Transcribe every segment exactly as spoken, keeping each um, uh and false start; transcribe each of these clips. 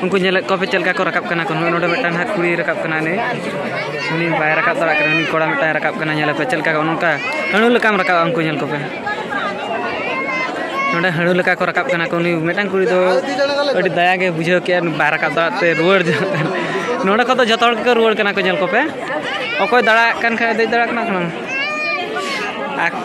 ᱩᱱᱠᱩ ᱧᱮᱞᱮᱫ ᱠᱚᱣᱟᱯᱮ ᱪᱮᱫ ᱞᱮᱠᱟ ᱠᱚ ᱨᱟᱠᱟᱵ ᱠᱟᱱᱟ ᱠᱚ᱾ ᱱᱚᱜᱼᱚᱭ ᱱᱚᱰᱮ ᱢᱤᱫᱴᱟᱝ ᱦᱟᱸᱜ ᱠᱩᱲᱤᱭ ᱨᱟᱠᱟᱵ ᱠᱟᱱᱟ, ᱩᱱᱤ, ᱩᱱᱤ ᱵᱟᱭ ᱨᱟᱠᱟᱵ ᱫᱟᱲᱮᱭᱟᱜ ᱠᱟᱱᱟ᱾ ᱩᱱᱤ ᱠᱚᱲᱟ ᱢᱤᱫᱴᱟᱝ ᱨᱟᱠᱟᱵ ᱠᱟᱱᱟ, ᱧᱮᱞᱮᱯᱮ ᱪᱮᱫ ᱞᱮᱠᱟ ᱱᱚᱝᱠᱟ ᱦᱟᱹᱬᱩ ᱞᱮᱠᱟᱢ ᱨᱟᱠᱟᱵᱼᱟ᱾ ᱩᱱᱠᱩ ᱧᱮᱞ ᱠᱚᱯᱮ, ᱱᱚᱰᱮ ᱦᱟᱹᱬᱩ ᱞᱮᱠᱟ ᱠᱚ ᱨᱟᱠᱟᱵ ᱠᱟᱱᱟ ᱠᱚ᱾ ᱩᱱᱤ ᱢᱤᱫᱴᱟᱝ ᱠᱩᱲᱤ ᱫᱚ ᱟᱹᱰᱤ ᱫᱟᱭᱟ ᱜᱮ ᱵᱩᱡᱷᱟᱹᱣ ᱠᱮᱫᱼᱟ, ᱵᱟᱭ ᱨᱟᱠᱟᱵ ᱫᱟᱲᱮᱭᱟᱜ ᱛᱮ ᱨᱩᱣᱟᱹᱲ ᱡᱚᱝ ᱠᱟᱱᱟ᱾ ᱱᱚᱰᱮ ᱠᱷᱚᱱ ᱫᱚ ᱡᱚᱛᱚ ᱦᱚᱲ ᱜᱮᱠᱚ ᱨᱩᱣᱟᱹᱲ ᱠᱟᱱᱟ ᱠᱚ, ᱧᱮᱞ ᱠᱚᱯᱮ, ᱚᱠᱚᱭ ᱫᱟᱲᱮᱭᱟᱜ ᱠᱟᱱ ᱠᱷᱟᱡ ᱫᱮᱡ ᱫᱟᱲᱮᱭᱟᱜ ᱠᱟᱱᱟ ᱠᱚ᱾ ᱟᱠᱚ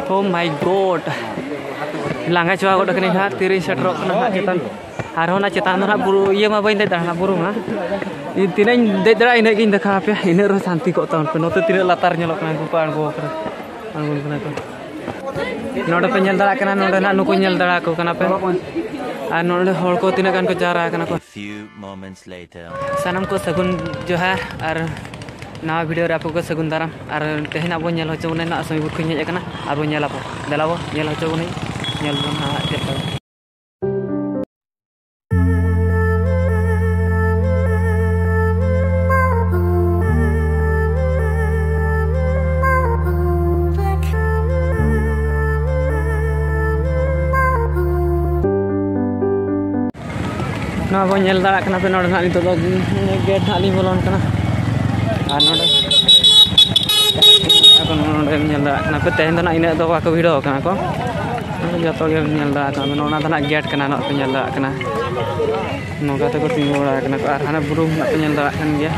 Oh my God, ᱞᱟᱸᱜᱟ ᱪᱟᱵᱟ ᱜᱚᱫ ᱠᱟᱹᱱᱟᱹᱧ ᱦᱟᱸᱜ, ᱛᱤᱨᱤᱧ ᱥᱮᱴᱮᱨᱚᱜ ᱠᱟᱱᱟ ᱦᱟᱸᱜ ᱪᱮᱛᱟᱱ᱾ ᱟᱨᱦᱚᱸ ᱚᱱᱟ ᱪᱮᱛᱟᱱ ᱫᱚ ᱦᱟᱸᱜ ᱵᱩᱨᱩ, ᱤᱭᱟᱹ ᱢᱟ ᱵᱟᱹᱧ ᱫᱮᱡ ᱫᱟᱲᱮᱭᱟᱜᱼᱟ ᱵᱩᱨᱩ ᱢᱟ᱾ ᱤᱧ ᱛᱤᱱᱟᱹᱜ ᱤᱧ ᱫᱮᱡ ᱫᱟᱲᱮᱭᱟᱜᱼᱟ ᱤᱱᱟᱹᱜ ᱜᱤᱧ ᱫᱮᱠᱷᱟᱣ ᱟᱯᱮᱭᱟ᱾ ᱤᱱᱟᱹᱜ ᱨᱮᱦᱚᱸ ᱥᱟᱱᱛᱤ ᱠᱚᱜ ᱛᱟᱵᱚᱱ ᱯᱮ᱾ ᱱᱚᱛᱮ ᱛᱤᱱᱟᱹᱜ ᱞᱟᱛᱟᱨ ᱧᱮᱞᱚᱜ ᱠᱟᱱᱟ, ᱩᱱᱠᱩ ᱠᱚ ᱟᱬᱜᱚ ᱟᱠᱟᱱᱟ, ᱟᱬᱜᱚᱱ ᱠᱟᱱᱟ ᱠᱚ᱾ ᱱᱚᱰᱮ ᱯᱮ ᱧᱮᱞ ᱫᱟᱲᱮᱭᱟᱜ ᱠᱟᱱᱟ, ᱱᱚᱰᱮ ᱱᱟᱜ ᱱᱩᱠᱩ ᱧᱮᱞ ᱫᱟᱲᱮ ᱟᱠᱚ ᱠᱟᱱᱟ ᱯᱮ᱾ ᱟᱨ ᱱᱚᱰᱮ ᱦᱚᱲ ᱠᱚ ᱛᱤᱱᱟᱹᱜ ᱜᱟᱱ ᱠᱚ ᱡᱟᱣᱨᱟ ᱟᱠᱟᱱᱟ ᱠᱚ᱾ A few moments later. ᱥᱟᱱᱟᱢ ᱠᱚ ᱥᱟᱹᱜᱩᱱ ᱡᱚᱦᱟᱨ ᱟᱨ ᱱᱟᱣᱟ video ᱨᱮ ᱟᱯᱮ ᱠᱚ ᱥᱟᱹᱜᱩᱱ ᱫᱟᱨᱟᱢ᱾ ᱟᱨ ᱛᱮᱦᱮᱧ ᱟᱵᱚ ᱧᱮᱞ ᱦᱚᱪᱚ ᱵᱚᱱᱟ ᱱᱟᱜ ᱥᱚᱢᱤᱵᱩᱨ ᱠᱷᱚᱱ ᱦᱮᱡ ᱟᱠᱟᱱᱟ᱾ ᱟᱨ ᱵᱚᱱ ᱧᱮᱞ ᱟᱵᱚ, ᱫᱮᱞᱟ ᱵᱚ ᱧᱮᱞ ᱦᱚᱪᱚ ᱵᱚᱱᱟ, ᱧᱮᱞ ᱵᱚᱱ ᱦᱟᱸᱜ ᱪᱮᱫ ᱞᱮᱠᱟ᱾ ᱱᱚᱣᱟ ᱵᱚᱱ ᱧᱮᱞ ᱫᱟᱲᱮᱭᱟᱜ ᱠᱟᱱᱟ ᱯᱮ, ᱱᱚᱰᱮ ᱱᱟᱜ ᱱᱤᱛᱚᱜ ᱫᱚ ᱜᱮᱴ ᱱᱟᱜ ᱞᱤᱧ ᱵᱚᱞᱚᱱ ᱠᱟᱱᱟ᱾ ᱟᱨ ᱱᱚᱰᱮ, ᱟᱫᱚ ᱱᱚᱰᱮ ᱧᱮᱞ ᱫᱟᱲᱮᱭᱟᱜ ᱠᱟᱱᱟ ᱯᱮ, ᱛᱮᱦᱮᱧ ᱫᱚ ᱱᱟᱜ ᱤᱱᱟᱹᱜ ᱫᱚ ᱵᱟᱠᱚ ᱵᱷᱤᱲᱚᱜ ᱠᱟᱱᱟ ᱠᱚ᱾ ᱡᱚᱛᱚ ᱜᱮ ᱧᱮᱞ ᱫᱟᱲᱮᱭᱟᱜ ᱠᱟᱱᱟ ᱯᱮ, ᱱᱚᱜᱼᱚ ᱱᱟ ᱫᱚ ᱱᱟᱜ ᱜᱮᱴ ᱠᱟᱱᱟ, ᱱᱚᱜᱼᱚᱭ ᱯᱮ ᱧᱮᱞ ᱫᱟᱲᱮᱭᱟᱜ ᱠᱟᱱᱟ᱾ ᱱᱚᱝᱠᱟ ᱛᱮᱠᱚ ᱛᱤᱸᱜᱩ ᱵᱟᱲᱟ ᱟᱠᱟᱱᱟ ᱠᱚ᱾ ᱟᱨ ᱦᱟᱱᱮ ᱵᱩᱨᱩ ᱱᱟᱜ ᱯᱮ ᱧᱮᱞ ᱫᱟᱲᱮᱭᱟᱜ ᱠᱟᱱ ᱜᱮᱭᱟ᱾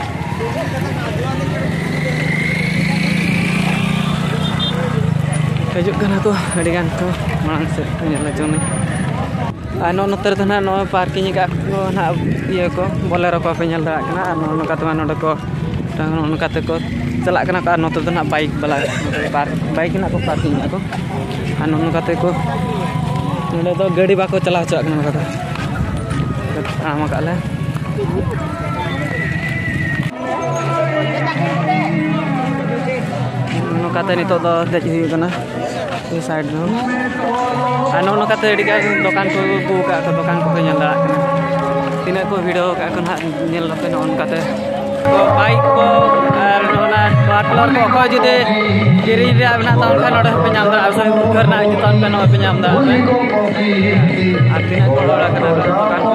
ᱦᱤᱡᱩᱜ ᱠᱟᱱᱟ ᱠᱚ ᱟᱹᱰᱤ ᱜᱟᱱ ᱠᱚ ᱢᱟᱲᱟᱝ ᱥᱮᱫ ᱧᱮᱞ ᱦᱚᱪᱚ ᱱᱤᱡ᱾ ᱟᱨ ᱱᱚᱜᱼᱚ ᱱᱚᱛᱮ ᱨᱮᱫᱚ ᱱᱟᱦᱟᱜ ᱱᱚᱜᱼᱚᱭ ᱯᱟᱨᱠᱤᱝ ᱟᱠᱟᱫ ᱠᱚ ᱱᱟᱦᱟᱜ ᱤᱭᱟᱹ ᱠᱚ, ᱵᱚᱞᱮᱨᱳ ᱠᱚ ᱯᱮ ᱧᱮᱞ ᱫᱟᱲᱮᱭᱟᱜ ᱠᱟᱱᱟ᱾ ᱟᱨ ᱱᱚᱜᱼᱚ ᱱᱚᱝᱠᱟ ᱛᱮᱢᱟ ᱱᱚᱰᱮ ᱠᱚ ᱱᱚᱜᱼᱚ ᱱᱚᱝᱠᱟ ᱛᱮᱠᱚ ᱪᱟᱞᱟᱜ ᱠᱟᱱᱟ ᱠᱚ᱾ ᱟᱨ ᱱᱚᱛᱮ ᱫᱚ ᱱᱟᱦᱟᱜ ᱵᱟᱭᱤᱠ ᱵᱟᱞᱟ, ᱵᱟᱭᱤᱠ ᱱᱟᱦᱟᱜ ᱠᱚ ᱯᱟᱨᱠᱤᱝ ᱮᱫᱟ ᱠᱚ᱾ ᱟᱨ ᱱᱚᱜᱼᱚ ᱱᱚᱝᱠᱟ ᱛᱮᱠᱚ, ᱱᱚᱰᱮ ᱫᱚ ᱜᱟᱹᱰᱤ ᱵᱟᱠᱚ ᱪᱟᱞᱟᱣ ᱦᱚᱪᱚᱣᱟᱜ ᱠᱟᱱᱟ ᱱᱚᱝᱠᱟ ᱛᱮ᱾ ᱛᱟᱲᱟᱢ ᱟᱠᱟᱫ ᱞᱮ᱾ ᱱᱚᱝᱠᱟᱛᱮ ᱱᱤᱛᱚᱜ ᱫᱚ ᱫᱮᱡ ᱦᱩᱭᱩᱜ ᱠᱟᱱᱟ᱾ ᱱᱤᱭᱟᱹ ᱥᱟᱭᱤᱰ ᱫᱚ᱾ ᱟᱨ ᱱᱚᱜᱼᱚ ᱱᱚᱝᱠᱟᱛᱮ ᱟᱹᱰᱤ ᱜᱟᱱ ᱫᱚᱠᱟᱱ ᱠᱚ ᱟᱹᱜᱩ ᱟᱠᱟᱫ ᱠᱚ, ᱫᱚᱠᱟᱱ ᱠᱚᱯᱮ ᱧᱮᱞ ᱫᱟᱲᱮᱭᱟᱜ ᱠᱟᱱᱟ᱾ ᱛᱤᱱᱟᱹᱜ ᱠᱚ ᱵᱷᱤᱲᱟᱹᱣ ᱟᱠᱟᱫ ᱠᱚ ᱱᱟᱦᱟᱜ ᱧᱮᱞ ᱫᱟᱯᱮ ᱱᱚᱜᱼᱚ ᱱᱚᱝᱠᱟᱛᱮ᱾ ᱛᱚ ᱵᱟᱭᱤᱠ ᱠᱚ ᱟᱨ ᱱᱚᱜᱼᱚ ᱱᱟ ᱢᱟᱯᱞᱟᱨ ᱠᱚ ᱚᱠᱚᱭ ᱡᱩᱫᱤ ᱠᱤᱨᱤᱧ ᱨᱮᱭᱟᱜ ᱢᱮᱱᱟᱜ ᱛᱟᱢ ᱠᱷᱟᱱ ᱱᱚᱰᱮ ᱦᱚᱸᱯᱮ ᱧᱟᱢ ᱫᱟᱲᱮᱭᱟᱜᱼᱟ᱾ ᱥᱚᱵ ᱩᱫᱷᱟᱹᱨ ᱨᱮᱱᱟᱜ ᱡᱚᱛᱚ ᱯᱮ ᱱᱚᱜᱼᱚᱭ ᱯᱮ ᱧᱟᱢ ᱫᱟᱲᱮᱭᱟᱜᱼᱟ᱾ ᱟᱨ ᱛᱤᱱᱟᱹᱜ ᱠᱚ ᱦᱚᱲ ᱟᱠᱟᱱᱟ ᱫᱚᱠᱟᱱ ᱠᱚ᱾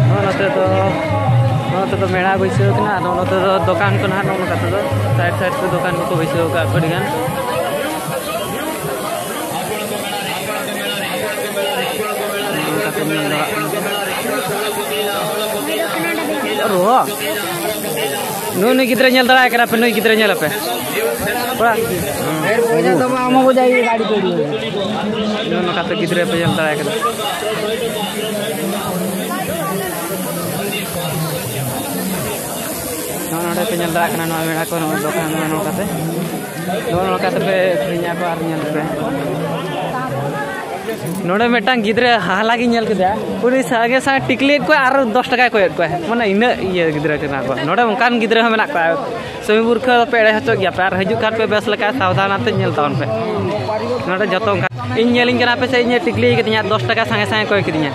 ᱱᱚᱜᱼᱚ ᱱᱚᱛᱮ ᱫᱚ, ᱱᱚᱜᱼᱚ ᱱᱚᱛᱮ ᱫᱚ ᱢᱮᱞᱟ ᱵᱟᱹᱭᱥᱟᱹᱣ ᱠᱟᱱᱟ᱾ ᱟᱫᱚ ᱱᱚᱛᱮ ᱫᱚ ᱫᱚᱠᱟᱱ ᱠᱚ ᱱᱟᱦᱟᱜ ᱱᱚᱜᱼᱚ ᱱᱚᱝᱠᱟ ᱛᱮᱫᱚ ᱥᱟᱭᱤᱰ ᱥᱟᱭᱤᱰ ᱛᱮ ᱫᱚᱠᱟᱱ ᱠᱚᱠᱚ ᱵᱟᱹᱭᱥᱟᱹᱣ ᱟᱠᱟᱫ ᱠᱚ ᱟᱹᱰᱤ ᱜᱟᱱ᱾ ᱱᱚᱜᱼᱚ ᱱᱚᱝᱠᱟ ᱛᱮ ᱧᱮᱞ ᱫᱟᱲᱮᱭᱟᱜ ᱠᱟᱱᱟ᱾ ᱨᱚᱦᱚ᱾ ᱱᱩᱭ, ᱱᱩᱭ ᱜᱤᱫᱽᱨᱟᱹ ᱧᱮᱞ ᱫᱟᱲᱮᱭᱟᱭ ᱠᱟᱱᱟ ᱯᱮ, ᱱᱩᱭ ᱜᱤᱫᱽᱨᱟᱹ ᱧᱮᱞ ᱟᱯᱮ᱾ ᱠᱚᱲᱟ᱾ ᱰᱷᱮᱨ ᱯᱚᱭᱥᱟ ᱫᱚ ᱵᱟᱝ, ᱟᱢ ᱦᱚᱸ ᱡᱟᱭᱜᱟ ᱜᱟᱹᱰᱤ ᱠᱚ ᱤᱫᱤᱭᱟ᱾ ᱱᱚᱜᱼᱚ ᱱᱚᱝᱠᱟ ᱛᱮ ᱜᱤᱫᱽᱨᱟᱹ ᱯᱮ ᱧᱮᱞ ᱫᱟᱲᱮᱭᱟᱭ ᱠᱟᱱᱟ᱾ ᱱᱚᱜᱼᱚ ᱱᱚᱰᱮ ᱯᱮ ᱧᱮᱞ ᱫᱟᱲᱮᱭᱟᱜ ᱠᱟᱱᱟ, ᱱᱚᱣᱟ ᱢᱮᱞᱟ ᱠᱚ, ᱱᱚᱜᱼᱚᱭ ᱫᱚᱠᱟᱱ, ᱱᱚᱜᱼᱚ ᱱᱚᱝᱠᱟ ᱛᱮ, ᱱᱚᱜᱼᱚ ᱱᱚᱝᱠᱟ ᱛᱮᱯᱮ ᱟᱹᱠᱷᱨᱤᱧᱟ ᱠᱚ ᱟᱨ ᱧᱮᱞ ᱯᱮ᱾ ᱱᱚᱰᱮ ᱢᱤᱫᱴᱟᱝ ᱜᱤᱫᱽᱨᱟᱹ ᱦᱟᱦᱟᱞᱟ ᱜᱤᱧ ᱧᱮᱞ ᱠᱮᱫᱮᱭᱟ, ᱩᱱᱤ ᱥᱟᱸᱜᱮ ᱥᱟᱸᱜᱮ ᱴᱤᱠᱞᱤᱭᱮᱫ ᱠᱚᱣᱟ ᱟᱨ ᱫᱚᱥ ᱴᱟᱠᱟᱭ ᱠᱚᱭᱮᱫ ᱠᱚᱣᱟ, ᱢᱟᱱᱮ ᱤᱱᱟᱹᱜ ᱤᱭᱟᱹ ᱜᱤᱫᱽᱨᱟᱹ ᱠᱟᱱᱟ ᱠᱚ᱾ ᱱᱚᱰᱮ ᱚᱱᱠᱟᱱ ᱜᱤᱫᱽᱨᱟᱹ ᱦᱚᱸ ᱢᱮᱱᱟᱜ ᱠᱚᱣᱟ᱾ ᱥᱚᱢᱤ ᱵᱩᱨᱠᱷᱟᱹ ᱫᱚᱯᱮ ᱮᱲᱮ ᱦᱚᱪᱚᱜ ᱜᱮᱭᱟ ᱯᱮ, ᱟᱨ ᱦᱤᱡᱩᱜ ᱠᱷᱟᱱ ᱯᱮ ᱵᱮᱥ ᱞᱮᱠᱟ ᱥᱟᱵᱫᱷᱟᱱ ᱟᱛᱮ ᱧᱮᱞ ᱛᱟᱵᱚᱱ ᱯᱮ᱾ ᱱᱚᱰᱮ ᱡᱚᱛᱚ ᱚᱱᱠᱟ ᱤᱧ ᱧᱮᱞᱤᱧ ᱠᱟᱱᱟ ᱯᱮ ᱥᱮ, ᱤᱧᱮ ᱴᱤᱠᱞᱤ ᱠᱟᱫᱤᱧᱟ, ᱫᱚᱥ ᱴᱟᱠᱟ ᱥᱟᱸᱜᱮ ᱥᱟᱸᱜᱮ ᱠᱚᱭ ᱠᱤᱫᱤᱧᱟ᱾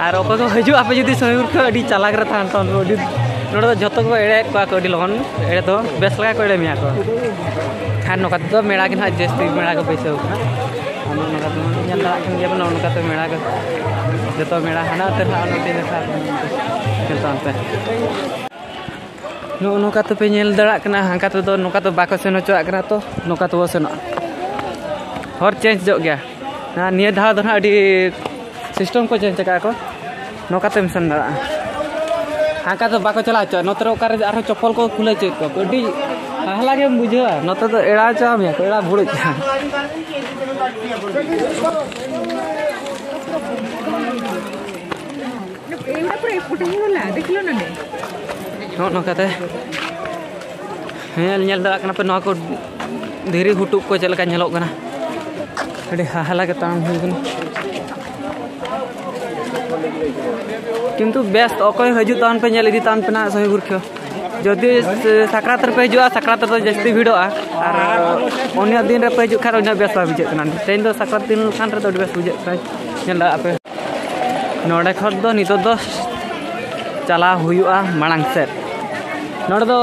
ᱟᱨ ᱚᱠᱚᱭ ᱠᱚ ᱦᱤᱡᱩᱜ ᱟᱯᱮ ᱡᱩᱫᱤ ᱥᱚᱢᱤ ᱵᱩᱨᱠᱷᱟᱹ ᱟᱹᱰᱤ ᱪᱟᱞᱟᱠ ᱨᱮ ᱛᱟᱦᱮᱱ ᱛᱟᱵᱚᱱ ᱯᱮ, ᱟᱹᱰᱤ, ᱱᱚᱰᱮ ᱫᱚ ᱡᱚᱛᱚ ᱠᱚ ᱮᱲᱮᱭᱮᱫ ᱠᱚᱣᱟ ᱠᱚ ᱟᱹᱰᱤ ᱞᱚᱜᱚᱱ᱾ ᱮᱲᱮ ᱫᱚ ᱵᱮᱥ ᱞᱮᱠᱟ ᱠᱚ ᱮᱲᱮ ᱢᱮᱭᱟ ᱠᱚ᱾ ᱟᱨ ᱱᱚᱝᱠᱟ ᱛᱮᱫᱚ ᱢᱮᱞᱟ ᱜᱮ ᱱᱟᱦᱟᱜ ᱡᱟᱹᱥᱛᱤ ᱢᱮᱞᱟ ᱠᱚ ᱵᱟᱹᱭᱥᱟᱹᱣ ᱠᱟᱱᱟ᱾ ᱟᱨ ᱱᱚᱜᱼᱚ ᱱᱚᱝᱠᱟ ᱛᱮᱵᱚᱱ ᱧᱮᱞ ᱫᱟᱲᱮᱭᱟᱜ ᱠᱟᱱ ᱜᱮᱭᱟ ᱵᱚᱱ, ᱱᱚᱜᱼᱚ ᱱᱚᱝᱠᱟ ᱛᱮ ᱢᱮᱞᱟ ᱠᱚ, ᱡᱚᱛᱚ ᱢᱮᱞᱟ ᱦᱟᱱᱟ ᱩᱛᱟᱹᱨ ᱱᱟᱦᱟᱜ ᱱᱚᱛᱮ ᱱᱟᱠᱷᱟ ᱧᱮᱞ ᱛᱟᱵᱚᱱ ᱯᱮ᱾ ᱱᱚᱜᱼᱚ ᱱᱚᱝᱠᱟ ᱛᱮᱯᱮ ᱧᱮᱞ ᱫᱟᱲᱮᱭᱟᱜ ᱠᱟᱱᱟ, ᱦᱟᱱᱠᱟ ᱛᱮᱫᱚ ᱱᱚᱝᱠᱟ ᱫᱚ ᱵᱟᱠᱚ ᱥᱮᱱ ᱦᱚᱪᱚᱣᱟᱜ ᱠᱟᱱᱟ, ᱛᱚ ᱱᱚᱝᱠᱟ ᱛᱮᱵᱚ ᱥᱮᱱᱚᱜᱼᱟ᱾ ᱦᱚᱨ ᱪᱮᱧᱡᱽ ᱧᱚᱜ ᱜᱮᱭᱟ᱾ ᱱᱟ-, ᱱᱤᱭᱟᱹ ᱫᱷᱟᱣ ᱫᱚ ᱱᱟᱦᱟᱜ ᱟᱹᱰᱤ ᱥᱤᱥᱴᱮᱢ ᱠᱚ ᱪᱮᱧᱡᱽ ᱟᱠᱟᱫᱼᱟ ᱠᱚ, ᱱᱚᱝᱠᱟ ᱛᱮᱢ ᱥᱮᱱ ᱫᱟᱲᱮᱭᱟᱜᱼᱟ᱾ ᱦᱟᱱᱠᱟ ᱫᱚ ᱵᱟᱠᱚ ᱪᱟᱞᱟᱣ ᱦᱚᱪᱚᱣᱟᱜᱼᱟ, ᱱᱚᱛᱮ ᱨᱮ ᱚᱠᱟᱨᱮ ᱟᱨᱦᱚᱸ ᱪᱚᱯᱯᱚᱞ ᱠᱚ ᱠᱷᱩᱞᱟᱹᱣ ᱦᱚᱪᱚᱭᱮᱫ ᱠᱚᱣᱟ ᱠᱚ, ᱟᱹᱰᱤ ᱦᱟᱦᱞᱟ ᱜᱮᱢ ᱵᱩᱡᱷᱟᱹᱣᱟ, ᱱᱚᱛᱮ ᱫᱚ ᱮᱲᱟ ᱪᱟᱢ ᱭᱟ ᱠᱚ, ᱮᱲᱟ ᱵᱷᱩᱲᱩᱡ ᱪᱟᱢ᱾ ᱱᱚᱜᱼᱚ ᱱᱚᱝᱠᱟᱛᱮ ᱧᱮᱞ, ᱧᱮᱞ ᱫᱟᱲᱮᱭᱟᱜ ᱠᱟᱱᱟ ᱯᱮ, ᱱᱚᱣᱟ ᱠᱚ ᱫᱷᱤᱨᱤ ᱦᱩᱴᱩᱵ ᱠᱚ ᱪᱮᱫ ᱞᱮᱠᱟ ᱧᱮᱞᱚᱜ ᱠᱟᱱᱟ᱾ ᱟᱹᱰᱤ ᱦᱟᱦᱟᱞᱟ ᱜᱮ ᱛᱟᱲᱟᱢ ᱦᱩᱭ ᱠᱟᱱᱟ᱾ ᱠᱤᱱᱛᱩ ᱵᱮᱥ, ᱚᱠᱚᱭ ᱦᱤᱡᱩᱜ ᱛᱟᱵᱚᱱ ᱯᱮ, ᱧᱮᱞ ᱤᱫᱤ ᱛᱟᱵᱚᱱ ᱯᱮ ᱱᱟᱦᱟᱜ ᱥᱚᱦᱤ ᱜᱩᱨᱠᱷᱤᱭᱟᱹ᱾ ᱡᱩᱫᱤ ᱥᱟᱠᱨᱟᱛ ᱨᱮᱯᱮ ᱦᱤᱡᱩᱜᱼᱟ, ᱥᱟᱠᱨᱟᱛ ᱨᱮᱫᱚ ᱡᱟᱹᱥᱛᱤ ᱵᱷᱤᱲᱚᱜᱼᱟ, ᱟᱨ ᱚᱱᱟ ᱫᱤᱱ ᱨᱮᱯᱮ ᱦᱤᱡᱩᱜ ᱠᱷᱟᱱ ᱩᱱᱟᱹᱜ ᱵᱮᱥ ᱵᱟᱝ ᱵᱩᱡᱷᱟᱹᱜ ᱠᱟᱱᱟ᱾ ᱛᱮᱦᱮᱧ ᱫᱚ ᱥᱟᱠᱨᱟᱛ ᱫᱤᱱ ᱠᱟᱱ ᱨᱮᱫᱚ ᱟᱹᱰᱤ ᱵᱮᱥ ᱵᱩᱡᱷᱟᱹᱜ ᱠᱟᱱᱟ, ᱧᱮᱞ ᱫᱟᱲᱮᱭᱟᱜ ᱯᱮ᱾ ᱱᱚᱰᱮ ᱠᱷᱚᱱ ᱫᱚ ᱱᱤᱛᱚᱜ ᱫᱚ ᱪᱟᱞᱟᱣ ᱦᱩᱭᱩᱜᱼᱟ ᱢᱟᱲᱟᱝ ᱥᱮᱫ᱾ ᱱᱚᱰᱮ ᱫᱚ,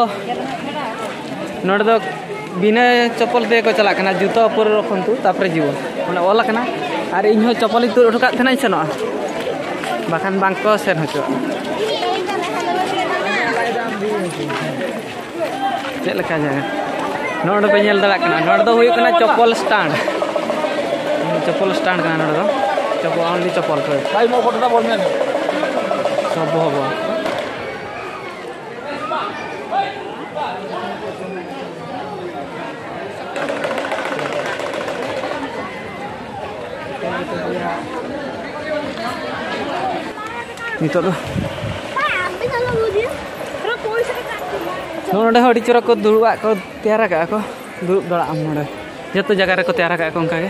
ᱱᱚᱰᱮ ᱫᱚ ᱵᱤᱱᱟᱹ ᱪᱚᱯᱚᱞ ᱛᱮᱜᱮ ᱠᱚ ᱪᱟᱞᱟᱜ ᱠᱟᱱᱟ, ᱡᱩᱛᱟᱹ ᱩᱯᱚᱨ ᱨᱚᱠᱷᱚᱱᱛᱩ ᱛᱟᱯᱚᱨᱮ ᱡᱤᱵᱚᱱ, ᱚᱱᱟ ᱚᱞ ᱟᱠᱟᱱᱟ᱾ ᱟᱨ ᱤᱧ ᱦᱚᱸ ᱪᱚᱯᱚᱞᱤᱧ ᱛᱩᱫ ᱦᱚᱴᱚ ᱠᱟᱜ ᱛᱟᱦᱮᱱᱟ, ᱤᱧ ᱥᱮᱱᱚᱜᱼᱟ, ᱵᱟᱠᱷᱟᱱ ᱵᱟᱝ ᱠᱚ ᱥᱮᱱ ᱦᱚᱪᱚᱣᱟᱜᱼᱟ᱾ ᱪᱮᱫ ᱞᱮᱠᱟ ᱡᱟᱭᱜᱟ? ᱱᱚᱰᱮ ᱯᱮ ᱧᱮᱞ ᱫᱟᱲᱮᱭᱟᱜ ᱠᱟᱱᱟ, ᱱᱚᱰᱮ ᱫᱚ ᱦᱩᱭᱩᱜ ᱠᱟᱱᱟ ᱪᱚᱯᱚᱞ ᱥᱴᱟᱱᱰ᱾ ᱪᱚᱯᱚᱞ ᱥᱴᱟᱱᱰ ᱠᱟᱱᱟ ᱱᱚᱰᱮ ᱫᱚ, ᱪᱚᱯᱚᱞ, only ᱪᱚᱯᱚᱞ ᱠᱚ᱾ ᱥᱚᱵ ᱦᱚᱵᱚ᱾ ᱱᱤᱛᱚᱜ ᱫᱚ ᱱᱚᱰᱮ ᱦᱚᱸ ᱟᱹᱰᱤ ᱪᱚᱨᱚᱠ ᱠᱚ ᱫᱩᱲᱩᱵ ᱟᱜ ᱠᱚ ᱛᱮᱭᱟᱨ ᱟᱠᱟᱫᱼᱟ ᱠᱚ, ᱫᱩᱲᱩᱵ ᱫᱟᱲᱮᱭᱟᱜ ᱟᱢ ᱱᱚᱰᱮ᱾ ᱡᱚᱛᱚ ᱡᱟᱭᱜᱟ ᱨᱮᱠᱚ ᱛᱮᱭᱟᱨ ᱟᱠᱟᱫ ᱠᱚ ᱚᱱᱠᱟ ᱜᱮ᱾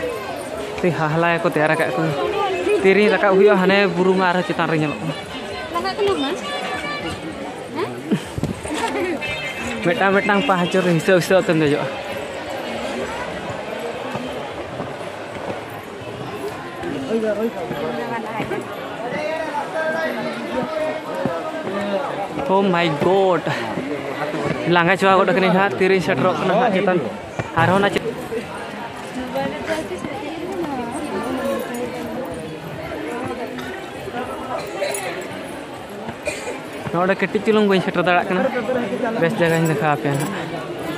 ᱟᱹᱰᱤ ᱦᱟᱦᱞᱟ ᱜᱮᱠᱚ ᱛᱮᱭᱟᱨ ᱟᱠᱟᱫ ᱠᱚ᱾ ᱛᱤᱨᱤᱧ ᱨᱟᱠᱟᱵ ᱦᱩᱭᱩᱜᱼᱟ, ᱦᱟᱱᱮ ᱵᱩᱨᱩ ᱢᱟ ᱟᱨᱦᱚᱸ ᱪᱮᱛᱟᱱ ᱨᱮ ᱧᱮᱞᱚᱜ ᱠᱟᱱᱟ᱾ ᱢᱤᱫᱴᱟᱝ ᱢᱤᱫᱴᱟᱝ ᱯᱟᱦᱟᱪᱚ ᱨᱮ ᱦᱤᱥᱟᱹᱵ ᱦᱤᱥᱟᱹᱵ ᱛᱮᱢ ᱫᱮᱡᱚᱜᱼᱟ᱾ Oh my God, ᱞᱟᱸᱜᱟ ᱪᱟᱵᱟ ᱜᱚᱫ ᱠᱟᱹᱱᱟᱹᱧ ᱦᱟᱸᱜ, ᱛᱤᱨᱤᱧ ᱥᱮᱴᱮᱨᱚᱜ ᱠᱟᱱᱟ ᱦᱟᱸᱜ ᱪᱮᱛᱟᱱ᱾ ᱟᱨᱦᱚᱸ ᱚᱱᱟ ᱪᱮ- ᱱᱚᱰᱮ ᱠᱟᱹᱴᱤᱡ ᱪᱩᱞᱩᱝ ᱵᱟᱹᱧ ᱥᱮᱴᱮᱨ ᱫᱟᱲᱮᱭᱟᱜ ᱠᱟᱱᱟ, ᱵᱮᱥ ᱡᱟᱭᱜᱟᱧ ᱫᱮᱠᱷᱟᱣ ᱟᱯᱮᱭᱟ ᱱᱟᱦᱟᱜ᱾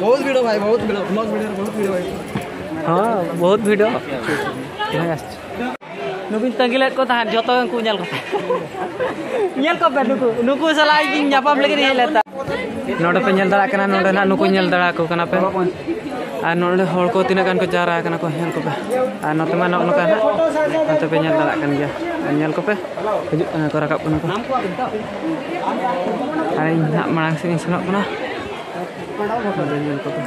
बहुत भीड़ है भाई, बहुत भीड़, vlog video में बहुत भीड़ है भाई। ᱦᱚᱸ, ᱵᱚᱦᱩᱛ ᱵᱷᱤᱲ᱾ ᱱᱩᱠᱩᱧ ᱛᱟᱺᱜᱤ ᱞᱮᱫ ᱠᱚ ᱛᱟᱦᱮᱸᱫ, ᱡᱚᱛᱚ ᱜᱮ ᱩᱱᱠᱩ ᱧᱮᱞ ᱠᱚᱯᱮ᱾ ᱧᱮᱞ ᱠᱚᱯᱮ, ᱱᱩᱠᱩ, ᱱᱩᱠᱩ ᱥᱟᱞᱟᱜ ᱤᱧ ᱧᱟᱯᱟᱢ ᱞᱟᱹᱜᱤᱫ ᱤᱧ ᱦᱮᱡ ᱞᱮᱱ ᱛᱟᱦᱮᱸᱫ᱾ ᱱᱚᱰᱮ ᱯᱮ ᱧᱮᱞ ᱫᱟᱲᱮᱭᱟᱜ ᱠᱟᱱᱟ, ᱱᱚᱰᱮ ᱱᱟᱜ ᱱᱩᱠᱩ ᱧᱮᱞ ᱫᱟᱲᱮ ᱟᱠᱚ ᱠᱟᱱᱟ ᱯᱮ᱾ ᱟᱨ ᱱᱚᱰᱮ ᱦᱚᱲ ᱠᱚ ᱛᱤᱱᱟᱹᱜ ᱜᱟᱱ ᱠᱚ ᱡᱟᱣᱨᱟ ᱟᱠᱟᱱᱟ ᱠᱚ, ᱧᱮᱞ ᱠᱚᱯᱮ᱾ ᱟᱨ ᱱᱚᱛᱮ ᱢᱟ ᱱᱚᱜᱼᱚ ᱱᱚᱝᱠᱟ ᱱᱟᱜ, ᱱᱚᱛᱮ ᱯᱮ ᱧᱮᱞ ᱫᱟᱲᱮᱭᱟᱜ ᱠᱟᱱ ᱜᱮᱭᱟ᱾ ᱟᱨ ᱧᱮᱞ ᱠᱚᱯᱮ, ᱦᱤᱡᱩᱜ ᱠᱟᱱᱟ ᱠᱚ, ᱨᱟᱠᱟᱵ ᱠᱟᱱᱟ ᱠᱚ᱾ ᱟᱨ ᱤᱧ ᱱᱟᱜ ᱢᱟᱲᱟᱝ ᱥᱮᱫ ᱤᱧ ᱥᱮᱱᱚᱜ ᱠᱟᱱᱟ᱾ ᱱᱚᱰᱮ ᱧᱮᱞ ᱠᱚᱯᱮ᱾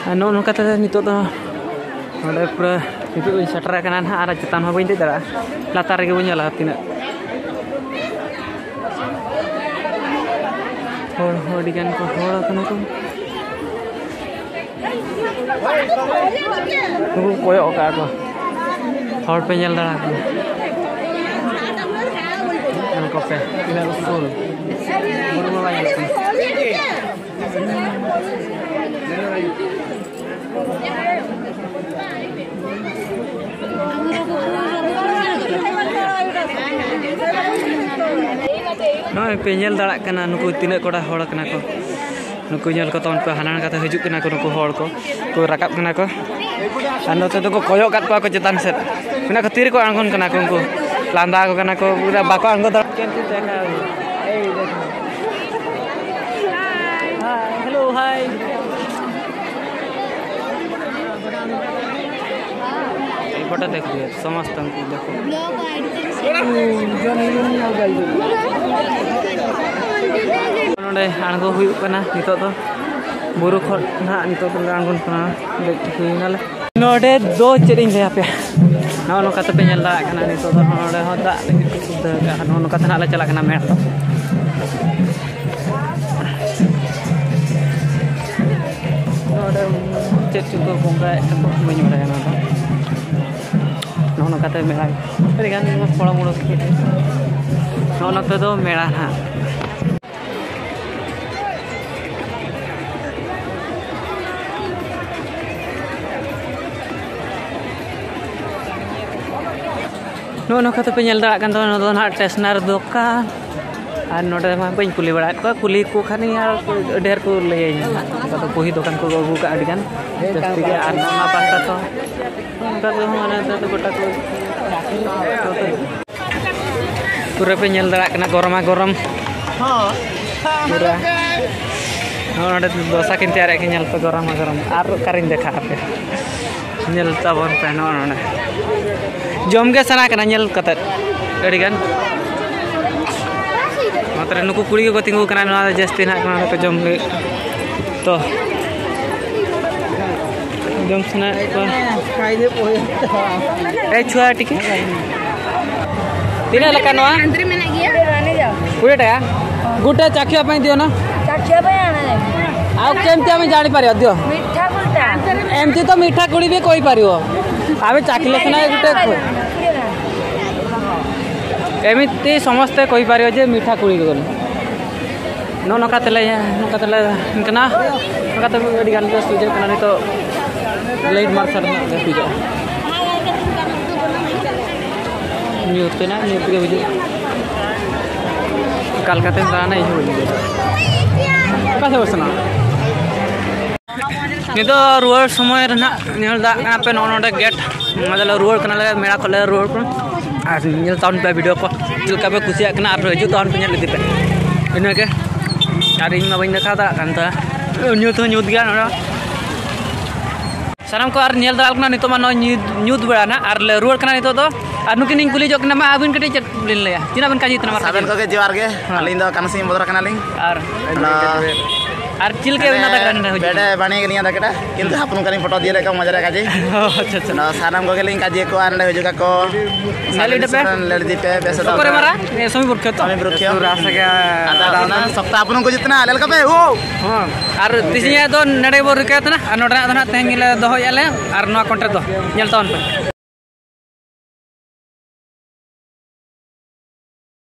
ᱟᱨ ᱱᱚᱜᱼᱚ ᱱᱚᱝᱠᱟ ᱛᱮ ᱱᱤᱛᱚᱜ ᱫᱚ ᱱᱚᱰᱮ ᱯᱩᱨᱟᱹ ᱱᱤᱛᱚᱜ ᱫᱚᱧ ᱥᱮᱴᱮᱨ ᱟᱠᱟᱱᱟ ᱱᱟᱦᱟᱜ, ᱟᱨ ᱪᱮᱛᱟᱱ ᱦᱚᱸ ᱵᱟᱹᱧ ᱫᱮᱡ ᱫᱟᱲᱮᱭᱟᱜᱼᱟ᱾ ᱞᱟᱛᱟᱨ ᱨᱮᱜᱮ ᱵᱚᱱ ᱧᱮᱞᱟ ᱛᱤᱱᱟᱹᱜ ᱦᱚᱲ, ᱦᱚᱲ ᱟᱹᱰᱤ ᱜᱟᱱ ᱠᱚ ᱦᱚᱲ ᱟᱠᱟᱱᱟ ᱠᱚ᱾ ᱱᱩᱠᱩ ᱠᱚ ᱠᱚᱭᱚᱜ ᱟᱠᱟᱫ ᱠᱚ, ᱦᱚᱲ ᱯᱮ ᱧᱮᱞ ᱫᱟᱲᱮᱭᱟᱜ ᱠᱟᱱᱟ᱾ ᱧᱮᱞ ᱠᱚᱯᱮ, ᱛᱤᱱᱟᱹᱜ ᱩᱥᱩᱞ, ᱵᱩᱨᱩ ᱢᱟ ᱵᱟᱭ ᱧᱮᱞᱚᱜ ᱠᱟᱱᱟ᱾ ᱱᱚᱜᱼᱚᱭ ᱯᱮ ᱧᱮᱞ ᱫᱟᱲᱮᱭᱟᱜ ᱠᱟᱱᱟ, ᱱᱩᱠᱩ ᱛᱤᱱᱟᱹᱜ ᱠᱚᱲᱟ ᱦᱚᱲ ᱠᱟᱱᱟ ᱠᱚ᱾ ᱱᱩᱠᱩ ᱧᱮᱞ ᱠᱚ ᱛᱟᱵᱚᱱ ᱯᱮ, ᱦᱟᱱᱟ ᱱᱟᱠᱷᱟ ᱛᱮ ᱦᱤᱡᱩᱜ ᱠᱟᱱᱟ ᱠᱚ, ᱱᱩᱠᱩ ᱦᱚᱲ ᱠᱚ ᱠᱚ ᱨᱟᱠᱟᱵ ᱠᱟᱱᱟ ᱠᱚ᱾ ᱟᱨ ᱱᱚᱛᱮ ᱫᱚᱠᱚ ᱠᱚᱭᱚᱜ ᱠᱟᱫ ᱠᱚᱣᱟ ᱠᱚ ᱪᱮᱛᱟᱱ ᱥᱮᱫ, ᱢᱮᱱᱟᱜ ᱠᱚ ᱛᱤ ᱨᱮᱠᱚ ᱟᱬᱜᱚᱱ ᱠᱟᱱᱟ ᱠᱚ, ᱩᱱᱠᱩ ᱞᱟᱸᱫᱟ ᱟᱠᱚ ᱠᱟᱱᱟ ᱠᱚ, ᱯᱩᱨᱟᱹ ᱵᱟᱠᱚ ᱟᱬᱜᱚ ᱫᱟᱲᱮᱭᱟᱜ ᱠᱟᱱᱟ᱾ ᱦᱟᱭ, ᱦᱮᱞᱳ, ᱦᱟᱭ᱾ ᱮᱭ ᱯᱷᱳᱴᱳ ᱫᱮᱠᱷ ᱞᱤᱭᱟ, ᱥᱚᱢᱚᱥᱛ ᱩᱱᱠᱩ ᱫᱮᱠᱷ ᱱᱚᱰᱮ ᱟᱬᱜᱚ ᱦᱩᱭᱩᱜ ᱠᱟᱱᱟ ᱱᱤᱛᱚᱜ ᱫᱚ, ᱵᱩᱨᱩ ᱠᱷᱚᱱ ᱱᱟᱦᱟᱜ ᱱᱤᱛᱚᱜ ᱫᱚᱞᱮ ᱟᱬᱜᱚᱱ ᱠᱟᱱᱟ, ᱫᱮᱡ ᱦᱩᱭᱱᱟᱞᱮ᱾ ᱱᱚᱰᱮ ᱫᱚ ᱪᱮᱫ ᱤᱧ ᱞᱟᱹᱭ ᱟᱯᱮᱭᱟ, ᱱᱚᱜᱼᱚ ᱱᱚᱝᱠᱟ ᱛᱮᱯᱮ ᱧᱮᱞ ᱫᱟᱲᱮᱭᱟᱜ ᱠᱟᱱᱟ, ᱱᱤᱛᱚᱜ ᱫᱚ ᱱᱚᱰᱮ ᱦᱚᱸ ᱫᱟᱜ ᱞᱟᱹᱜᱤᱫ ᱠᱚ ᱥᱩᱵᱤᱫᱷᱟ ᱟᱠᱟᱫᱼᱟ᱾ ᱱᱚᱜᱼᱚ ᱱᱚᱝᱠᱟ ᱛᱮ ᱱᱟᱦᱟᱜ ᱞᱮ ᱪᱟᱞᱟᱜ ᱠᱟᱱᱟ ᱢᱮᱲᱟ ᱫᱚ᱾ ᱱᱚᱰᱮ ᱪᱮᱫ ᱪᱚᱠᱚ ᱵᱚᱸᱜᱟᱭᱮᱫ ᱛᱟᱠᱚ, ᱵᱟᱹᱧ ᱵᱟᱲᱟᱭᱟ ᱱᱚᱣᱟ ᱫᱚ᱾ ᱱᱚᱜᱼᱚ ᱱᱚᱝᱠᱟᱛᱮ ᱢᱮᱞᱟ, ᱟᱹᱰᱤᱜᱟᱱ ᱯᱷᱚᱲ ᱢᱩᱲ, ᱱᱚᱜᱼᱚ ᱱᱚᱛᱮ ᱫᱚ ᱢᱮᱞᱟ ᱱᱟᱦᱟᱜ᱾ ᱱᱚᱜᱼᱚ ᱱᱚᱝᱠᱟ ᱛᱮᱯᱮ ᱧᱮᱞ ᱫᱟᱲᱮᱭᱟᱜ ᱠᱟᱱ ᱛᱟᱵᱚᱱᱟ, ᱱᱚᱣᱟ ᱫᱚ ᱱᱟᱦᱟᱜ ᱴᱮᱥᱱᱟᱨ ᱫᱚᱠᱟᱱ᱾ ᱟᱨ ᱱᱚᱰᱮ ᱢᱟ ᱵᱟᱹᱧ ᱠᱩᱞᱤ ᱵᱟᱲᱟᱭᱮᱫ ᱠᱚᱣᱟ, ᱠᱩᱞᱤ ᱠᱚ ᱠᱷᱟᱱᱤᱧ ᱟᱨ ᱰᱷᱮᱨ ᱠᱚ ᱞᱟᱹᱭᱟᱹᱧᱟ ᱱᱟᱦᱟᱜ᱾ ᱱᱚᱝᱠᱟ ᱫᱚ ᱵᱚᱦᱤ ᱫᱚᱠᱟᱱ ᱠᱚ ᱟᱹᱜᱩ ᱠᱟᱜᱼᱟ ᱟᱹᱰᱤᱜᱟᱱ ᱡᱟᱹᱥᱛᱤ ᱜᱮ᱾ ᱟᱨ ᱱᱚᱣᱟ ᱯᱟᱦᱴᱟ ᱫᱚ ᱚᱱᱠᱟ ᱫᱚ ᱢᱟᱱᱮ ᱱᱮᱛᱟᱨ ᱫᱚ ᱜᱚᱴᱟ ᱠᱚ ᱯᱩᱨᱟᱹ ᱯᱮ ᱧᱮᱞ ᱫᱟᱲᱮᱭᱟᱜ ᱠᱟᱱᱟ ᱜᱚᱨᱢᱟ ᱜᱚᱨᱚᱢ᱾ ᱯᱩᱨᱟᱹ ᱱᱚᱜᱼᱚ ᱱᱚᱰᱮ ᱫᱚᱥᱟ ᱠᱤᱱ ᱛᱮᱭᱟᱨᱮᱫ ᱠᱟᱱᱟ, ᱧᱮᱞ ᱯᱮ ᱜᱚᱨᱢᱟ ᱜᱚᱨᱚᱢ᱾ ᱟᱨ ᱚᱠᱟᱨᱤᱧ ᱫᱮᱠᱷᱟᱣ ᱟᱯᱮ, ᱧᱮᱞ ᱛᱟᱵᱚᱱ ᱯᱮ ᱱᱚᱜᱼᱚ ᱱᱚᱰᱮ᱾ ᱡᱚᱢ ᱜᱮ ᱥᱟᱱᱟ ᱠᱟᱱᱟ ᱧᱮᱞ ᱠᱟᱛᱮᱫ ᱟᱹᱰᱤᱜᱟᱱ᱾ ᱚᱱᱟᱛᱮ ᱱᱩᱠᱩ ᱠᱩᱲᱤ ᱠᱚᱠᱚ ᱛᱤᱸᱜᱩ ᱠᱟᱱᱟ, ᱱᱚᱣᱟ ᱫᱚ ᱡᱟᱹᱥᱛᱤ ᱱᱟᱜ ᱱᱚᱣᱟ ᱫᱚᱠᱚ ᱡᱚᱢ ᱞᱟᱹᱜᱤᱫ᱾ ᱛᱚ ᱡᱚᱢ ᱥᱟᱱᱟᱭᱮᱫ ᱠᱚᱣᱟ᱾ ᱮ ᱪᱷᱩᱣᱟ ᱴᱤᱠᱤ᱾ ᱛᱤᱱᱟᱹᱜ ᱞᱮᱠᱟ ᱱᱚᱣᱟ? ᱟᱱᱫᱨᱤ ᱢᱮᱱᱟᱜ ᱜᱮᱭᱟ᱾ ᱠᱩᱲᱤ ᱴᱟᱠᱟ᱾ ᱜᱩᱴᱟ ᱪᱟᱠᱷᱤᱭᱟ ᱯᱟᱭ ᱫᱤᱭᱚ ᱱᱟ᱾ ଚାଖିବା ପାଇଁ ଆଣେ। ଆଉ କେମିତି ଆମେ ଜାଣିପାରିବା? ଦିଅ। ମିଠା କୋଉଟା? ଏମିତି ତ ମିଠା କୋଳି ବି କହିପାରିବ। ଆମେ ଚାଖିଲେ ସିନା ଗୋଟେ ଖୁ- ଏମିତି ସମସ୍ତେ କହିପାରିବ ଯେ ମିଠା କୋଳି ବୋଲି। ᱱᱚᱜᱼᱚ ᱱᱚᱝᱠᱟ ᱛᱮᱞᱮ, ᱱᱚᱝᱠᱟ ᱛᱮᱞᱮ ᱠᱟᱱᱟ, ᱱᱚᱝᱠᱟ ᱛᱮ ᱟᱹᱰᱤ ᱜᱟᱱ ᱜᱮ ᱥᱩᱡᱷᱟᱹᱜ ᱠᱟᱱᱟ ᱱᱤᱛᱚᱜ᱾ ᱞᱟᱭᱤᱴ ᱢᱟᱨᱥᱟᱞ ᱨᱮᱱᱟᱜ ᱜᱮ ᱥᱩᱡᱷᱟᱹᱜᱼᱟ᱾ ᱧᱩᱛ ᱛᱮᱱᱟᱜ ᱧᱩᱛ ᱜᱮ ᱵᱩᱡᱷᱟᱹᱜᱼᱟ᱾ ᱚᱠᱟ ᱞᱮᱠᱟᱛᱮᱢ ᱫᱟᱬᱟᱱᱟ ᱤᱧ ᱦᱚᱸ ᱵᱟᱹᱧ ᱵᱩᱡᱷᱟᱹᱣᱟ᱾ ᱚᱠᱟ ᱥᱮᱫ ᱵᱚ ᱥᱮᱱᱚᱜᱼᱟ? ᱱᱤᱛᱚᱜ ᱨᱩᱣᱟᱹᱲ ᱥᱚᱢᱚᱭ ᱨᱮ ᱱᱟᱜ ᱧᱮᱞ ᱫᱟᱲᱮᱭᱟᱜ ᱠᱟᱱᱟ ᱯᱮ, ᱱᱚᱜᱼᱚ ᱱᱚᱰᱮ ᱜᱮᱴ᱾ ᱱᱚᱣᱟ ᱫᱚᱞᱮ ᱨᱩᱣᱟᱹᱲ ᱠᱟᱱᱟᱞᱮ, ᱢᱮᱞᱟ ᱠᱷᱚᱱ ᱞᱮ ᱨᱩᱣᱟᱹᱲ ᱠᱟᱱᱟ᱾ ᱟᱨ ᱧᱮᱞ ᱛᱟᱵᱚᱱ ᱯᱮ ᱵᱷᱤᱰᱤᱭᱳ ᱠᱚ, ᱪᱮᱫ ᱞᱮᱠᱟ ᱯᱮ ᱠᱩᱥᱤᱭᱟᱜ ᱠᱟᱱᱟ, ᱟᱨ ᱦᱤᱡᱩᱜ ᱛᱟᱵᱚᱱ ᱯᱮ, ᱧᱮᱞ ᱤᱫᱤ ᱯᱮ᱾ ᱤᱱᱟᱹᱜᱮ᱾ ᱟᱨ ᱤᱧ ᱢᱟ ᱵᱟᱹᱧ ᱫᱮᱠᱷᱟᱣ ᱫᱟᱲᱮᱭᱟᱜ ᱠᱟᱱ ᱛᱟᱦᱮᱸ, ᱧᱩᱛ ᱦᱚᱸ ᱧᱩᱛ ᱜᱮᱭᱟ ᱱᱚᱰᱮ᱾ ᱥᱟᱱᱟᱢ ᱠᱚ ᱟᱨ ᱧᱮᱞ ᱫᱟᱲᱮᱭᱟᱜ ᱠᱟᱱᱟ, ᱱᱤᱛᱚᱜ ᱢᱟ ᱱᱚᱜᱼᱚᱭ ᱧᱩᱛ, ᱧᱩᱛ ᱵᱮᱲᱟ ᱱᱟᱜ, ᱟᱨ ᱞᱮ ᱨᱩᱣᱟᱹᱲ ᱠᱟᱱᱟ ᱱᱤᱛᱚᱜ ᱫᱚ᱾ ᱟᱨ ᱱᱩᱠᱤᱱ ᱤᱧ ᱠᱩᱞᱤ ᱡᱚᱜ ᱠᱤᱱᱟ, ᱢᱟ ᱟᱹᱵᱤᱱ ᱠᱟᱹᱴᱤᱡ ᱪᱮᱫ ᱵᱤᱱ ᱞᱟᱹᱭᱟ, ᱛᱤᱱᱟᱹᱜ ᱵᱤᱱ ᱠᱟᱡᱮ ᱛᱟᱦᱮᱱᱟ ᱢᱟ? ᱥᱟᱵᱮᱱ ᱠᱚᱜᱮ ᱡᱚᱦᱟᱨ ᱜᱮ᱾ ᱦᱮᱸ᱾ ᱟᱹᱞᱤᱧ ᱫᱚ ᱠᱟᱱᱟ ᱥᱤᱝ ᱵᱚᱫᱨᱟ ᱠᱟᱱᱟᱞᱤᱧ᱾ ᱟᱨ ᱚᱱᱟ ᱟᱨ ᱪᱮᱫ ᱞᱮᱠᱟ ᱵᱮᱱ ᱟᱫᱟ ᱠᱮᱫᱟ ᱱᱚᱰᱮ ᱦᱩᱭ ᱵᱮᱰᱮ ᱵᱟᱹᱱᱤ ᱜᱮᱞᱤᱧ ᱟᱫᱟ ᱠᱮᱫᱟ, ᱠᱤᱱᱛᱩ ᱦᱟᱯᱩᱱ ᱠᱟᱹᱞᱤᱧ ᱯᱷᱳᱴᱳ ᱫᱤᱭᱮ ᱨᱮᱠᱚ ᱢᱚᱡᱟ ᱨᱮ ᱠᱟᱡᱮ᱾ ᱚ, ᱟᱪᱪᱷᱟ, ᱟᱪᱪᱷᱟ᱾ ᱚᱱᱟ ᱥᱟᱱᱟᱢ ᱠᱚᱜᱮ ᱞᱤᱧ ᱠᱟᱡᱮ ᱠᱚᱣᱟ, ᱱᱚᱰᱮ ᱦᱤᱡᱩᱜ ᱟᱠᱚ᱾ ᱧᱮᱞ ᱤᱫᱤ ᱯᱮ᱾ ᱞᱮ ᱤᱫᱤ ᱯᱮ, ᱵᱮᱥ ᱚᱠᱚᱭ ᱨᱮ ᱢᱟᱨᱟ? ᱮ, ᱥᱚᱢᱤ ᱵᱩᱨᱠᱷᱮ ᱛᱚ? ᱥᱚᱢᱤ ᱵᱩᱨᱠᱷᱮ᱾ ᱥᱩᱨ ᱟᱥᱮ ᱜᱮ ᱟᱫᱚ ᱫᱟᱫᱟ ᱚᱱᱟ ᱚᱱᱟ᱾ ᱥᱚᱠᱛᱟ ᱦᱚᱯᱚᱱ ᱠᱚ ᱡᱩᱛ ᱮᱱᱟ, ᱞᱮᱞ ᱠᱟᱯᱮ, ᱳ! ᱦᱚᱸ᱾ ᱟᱨ ᱛᱤᱥᱤᱧ ᱫᱚ ᱱᱚᱰᱮ ᱵᱚ ᱨᱤᱠᱟᱹᱭ ᱛᱟᱦᱮᱱᱟ, ᱟᱨ ᱱᱚᱰᱮᱱᱟᱜ ᱫᱚ ᱱᱟᱦᱟᱜ ᱛᱮᱦᱮᱧ ᱜᱮᱞᱮ ᱫᱚᱦᱚᱭᱮᱫᱼᱟ ᱞᱮ, ᱟᱨ ᱱᱚᱣᱟ ᱠᱚᱱᱴᱨᱟᱠᱴ ᱫᱚ ᱧᱮᱞ ᱛᱟᱵᱚᱱ ᱯᱮ᱾